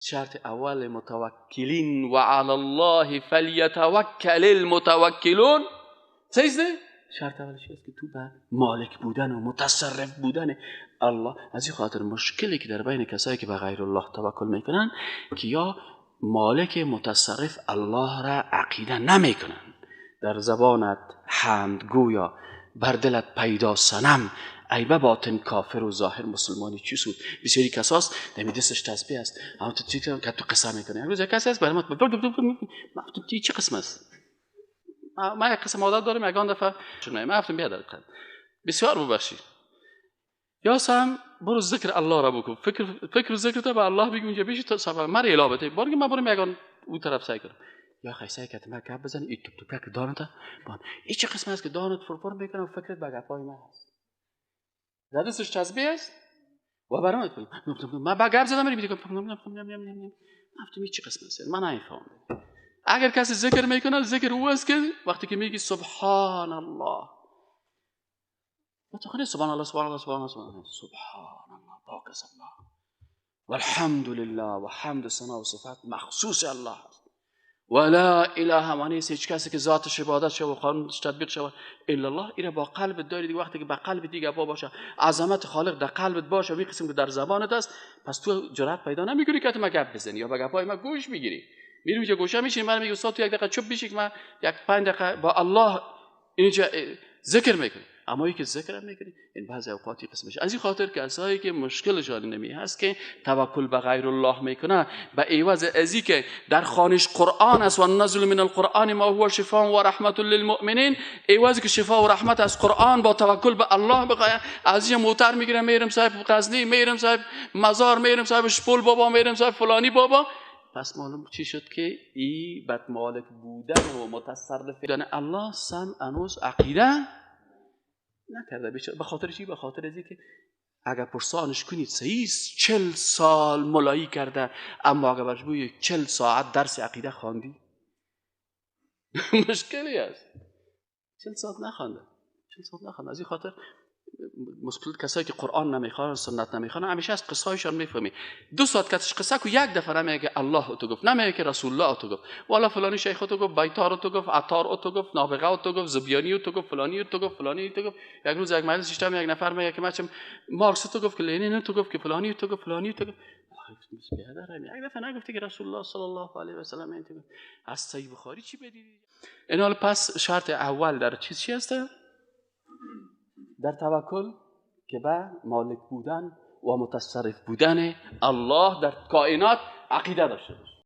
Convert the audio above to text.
شرط اول متوکلین و علی الله فلیتوکل المتوکلون. صحیح؟ شرط اولش است که تو به مالک بودن و متصرف بودن الله. از این خاطر مشکلی که در بین کسایی که به غیر الله توکل میکنن که یا مالک متصرف الله را عقیده نمیکنن، در زبانت حمد گویا بر دلت پیدا صنم، ای به باطن کافر و ظاهر مسلمانی چی سود. بسیاری کساست دمی دستش تسبیح است، اما تو چی که تو قصه میکنی. روز یک کسی است برای ما چه قسم است، ما یک قسم عادت داریم یگان دفعه نه ما گفتم بیا در بسیار ببخشید یا سم برو ذکر الله را بکن، فکر ذکر تو به الله بگو اونجا بشی تا سفر من اعلام بده بارگه من برم یگان اون طرف سعی کنم. یا خی سعی کت ما گپ بزن ای توپ توپک دانت بان این چه قسم است که دانت فرفر میکنه و فکرت به گپای من هست، در دستش تسبیح است و برام من با گپ زدم میگم گفتم این چه قسم است، من نمیفهمم. اگر کسی ذکر میکنه ذکر او است که وقتی که میگی سبحان الله تو خونه سبحان الله سبحان الله سبحان الله سبحان الله سبحان الله پاک است الله والحمد لله و حمد و ثنا و صفات مخصوص الله است ولا اله معنی هیچ کسی که ذاتش عبادت شود و قانونش تطبیق شود الا الله. اینا با قلب داری دیگه، وقتی که با قلب دیگه با باشه عظمت خالق در قلبت باشه و این قسم که در زبانت است، پس تو جرأت پیدا نمیکنی که تو ما گپ بزنی یا با گپای ما گوش میگیری. میری اونجا گوشه میشینی، من میگم استاد تو یک دقیقه چوب میشی که من یک 5 دقیقه با الله اینجا ذکر میکنم. اما ای که ذکر میکنی این بعضی اوقاتی قسم میشه. از این خاطر کسایی که مشکلشان نمی هست که توکل به غیر الله میکنه، به عوض از این که در خانش قرآن است و نزل من القرآن ما هو شفاء و رحمت للمؤمنین، عوض که شفا و رحمت از قرآن با توکل به الله بخواه، از این موتر میگیرم میرم صاحب غزنی، میرم صاحب مزار، میرم صاحب شپول بابا، میرم صاحب فلانی بابا. پس معلوم چی شد که ای بد مالک بودن و متصرف بودن الله سم انوز عقیده نکرده. به خاطر چی؟ به خاطر از اینکه اگر پرسانش کنید صحیح 40 سال ملایی کرده، اما اگر برش بگویی 40 ساعت درس عقیده خواندی مشکلی است. 40 ساعت نخوانده، 40 ساعت نخوانده. از این خاطر مشکل کسایی که قرآن نمیخوانن سنت نمیخوانن همیشه از قصهایشان میفهمی. 2 ساعت کسش قصه کو یک دفعه نمیگه الله تو گفت، نمیگه که رسول الله تو گفت، والا فلانی شیخ تو گفت، بیتار تو گفت، عطار تو گفت، نابغه تو گفت، زبیانی تو گفت، فلانی تو گفت، فلانی تو گفت. یک روز یک مجلس ششتم یک نفر میگه که من چم مارکس تو گفت، که لنین تو گفت، که فلانی تو گفت، فلانی تو گفت. یک دفعه نگفتی که رسول الله صلی الله علیه و سلم این تو گفت. از صحیح بخاری چی بدیدی؟ این حال پس شرط اول در چیز چی هست؟ در توکل که به مالک بودن و متصرف بودن الله در کائنات عقیده داشته باشه.